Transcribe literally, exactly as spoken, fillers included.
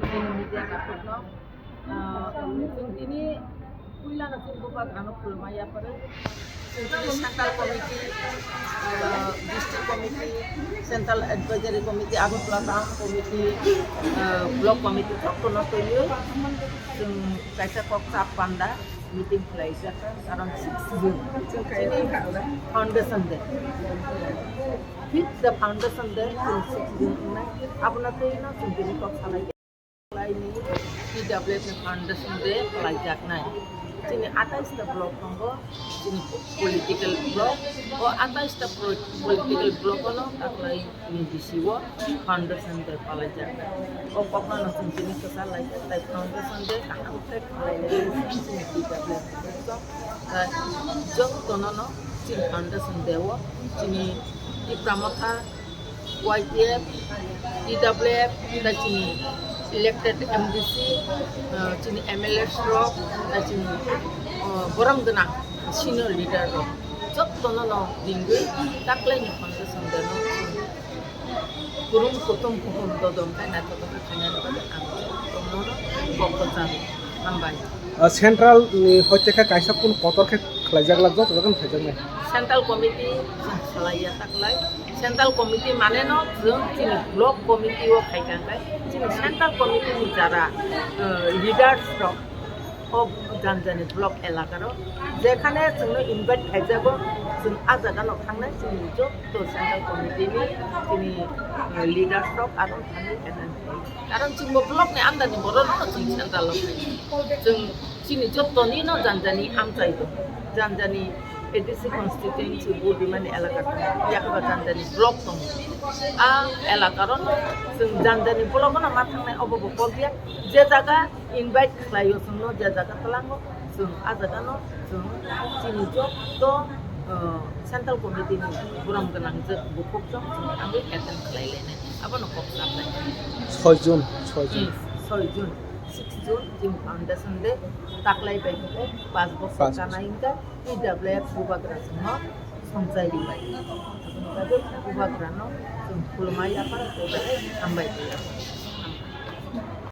Media support no, ah, chwng tini puila no chwng bubagrano khulumai yapharo. Chwng tini central committee, ah, district committee, central advisory committee, Agartala town committee, ah, block committee jotono twiwi chwng kaisa kok chap panda meeting khlaijak, karon six June chini foundation day. Fifth the foundation day, chwng six June wngnai. Abono twi no chwng tini kok salai. Khlaini T W F ni foundation day khlaijaknai. Chini atais ta block tongo, chini political block. O atais ta pro-, political block ono taklai ni bisi o foundation day palaijak. O kokno no chwng tini kwchar laikha, tai foundation day kaham khe khlai lai chini T W F ni. Tai jotono no chini foundation day o chini Tipra Motha Y T F, T W F, tei chini elected M D C, ah, chini M L As rok, tei chini, ah, borom gwnang senior leader rok, jotono no ringwi taklaini foundation day no chini kurum kutum kuhum dodom khe naithotok khe khainani bagwi ang jotono no kok kwcharo hambai. Ah, central ni hoite khe kaisa kun kotor khe khlaijak lak joto joto no phaijaknai. Central committee chwng salai ya taklai. Central committee mane no chwng chini block committee o khai kha khe chini central committee ni jara, eh, leaders rok o janjani block elaka ro jekhane chwngno invite khaijago chwng a jaga no thangnai chini joto central committee ni chini, eh, leaders rok aro thangwi attend khai. Karon chwngbo block ni under ni borok no chwng central o khai. Chwng chini joto ni no janjani amchai do. Janjani A D C constituency bo bimani elaka tongo. Yakaba janjani block tongo. A elaka ro no chwng janjani block no ma thangnai obo bo kok ya. Je jaga invite khlai o chwngno, je jaga twlango chwng a jaga no chwng chini joto, uh, central committee ni borom gwnang je bukhuk chwng chwng thangwi attend khlai lainai. Abono kok saplai. Soi June, soi June. Hmm, soi June, six June, chini foundation day, taklai bai khe pas bosor pas kana bosor. Hingkha, T W F bubagra chwngno songchai rwbai. Aboni bagwi bubagrano chwng khulumai yapharo tei hambai twi.